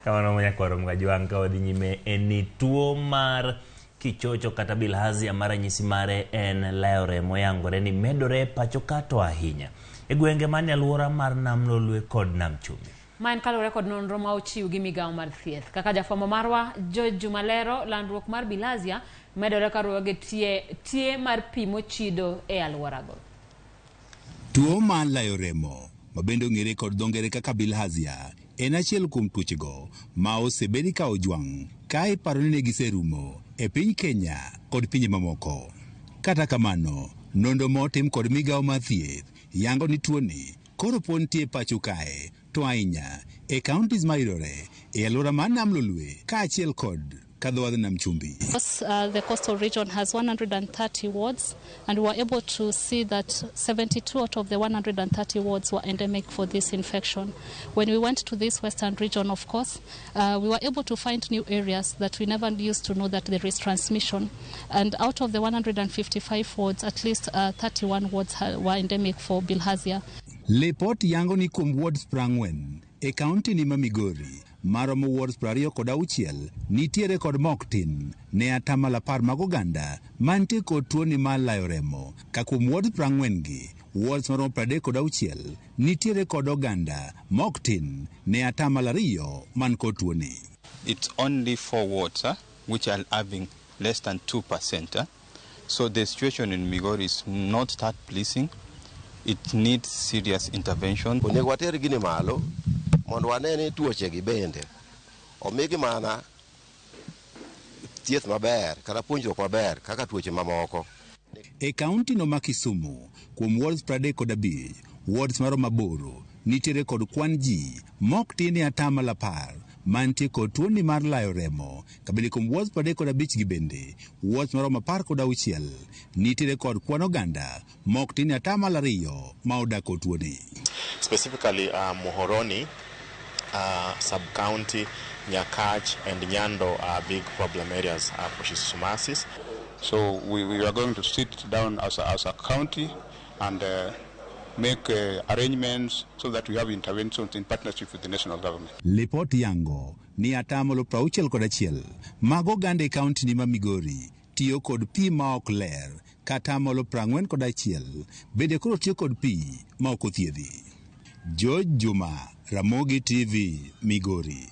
Kamano nyakwaro Mgajwang' ka wadhi nyime en ni tuo mar kichocho kata bilharzia ma ranyisi mare en layo remo yangore ni medore pacho ka to ahinya e gwenge manie alwora mar Nam Lolwe kod Nam Chumbi. Ma en kaluwore kod nonro ma ochiw gi migawo mar thieth. Kaka jafwambo marwa George Juma lero, landruok mar bilharzia medore kaluwore gi tie, tie mar pi mochido e alworago. Tuo mar layo remo, ma bende ong'ere kod dho ngere kaka bilharzia, en achiel kuom tuochego ma osebedi ka ojwang' ka iparo ni ne giserumo e piny Kenya kod pinje mamoko. Kata kamano, nonro ma otim kod migawo mar thieth yango ni tuoni koro pod nitie pacho kae to ahinya e counties mayudore e alwora mar Nam Lolwe kaachiel kod kadho wadh Nam Chumbi. The coastal region has 130 wards, and we were able to see that 72 out of the 130 wards were endemic for this infection. When we went to this western region, of course, we were able to find new areas that we never used to know that there is transmission. And out of the 155 wards, at least 31 wards were endemic for bilharzia. Lipot yango ni kuom wards 40 e kaunti ni ma Migori maromo wards 26 nitiere kod mok tin ne atamalo 10 mag oganda mantie kod tuoni mar layo remo ka kuom wards 40 gi wards maromo 36 nitiere kod oganda mok tin ne atamalo 2 man kod tuoni. It's only 4 wards which are having less than 2%. So the situation in Migori is not that pleasing. It needs serious intervention. Onego water gini malo mondo wane ni tuoche gi bende omigi mana thieth maber kata puonjruok maber kaka tuoche mamoko. E kaunti no ma Kisumu, kuom wards 35, wards maromo 8 nitiere kod kwan ji mok tin ne atamalo 10 mantie kod tuoni mar layo remo. Kabende kuom wards 35 gi bende, wards maromo 16 nitiere kod kwan oganda mok tin ne atamalo 2 ma odak kod tuoni. Specifically, Muhoroni sub-county, Nyakach and Nyando are big problem areas for schistosomiasis. So we are going to sit down as a county and make arrangements so that we have interventions in partnership with the national government. Lipot yango ni atamalo 61 mag oganda e kaunti ni ma Migori tiyo kod pi ma ok ler kata atamalo 41 bende koro tiyo kod pi ma ok othiedhi. George Juma, Ramogi TV, Migori.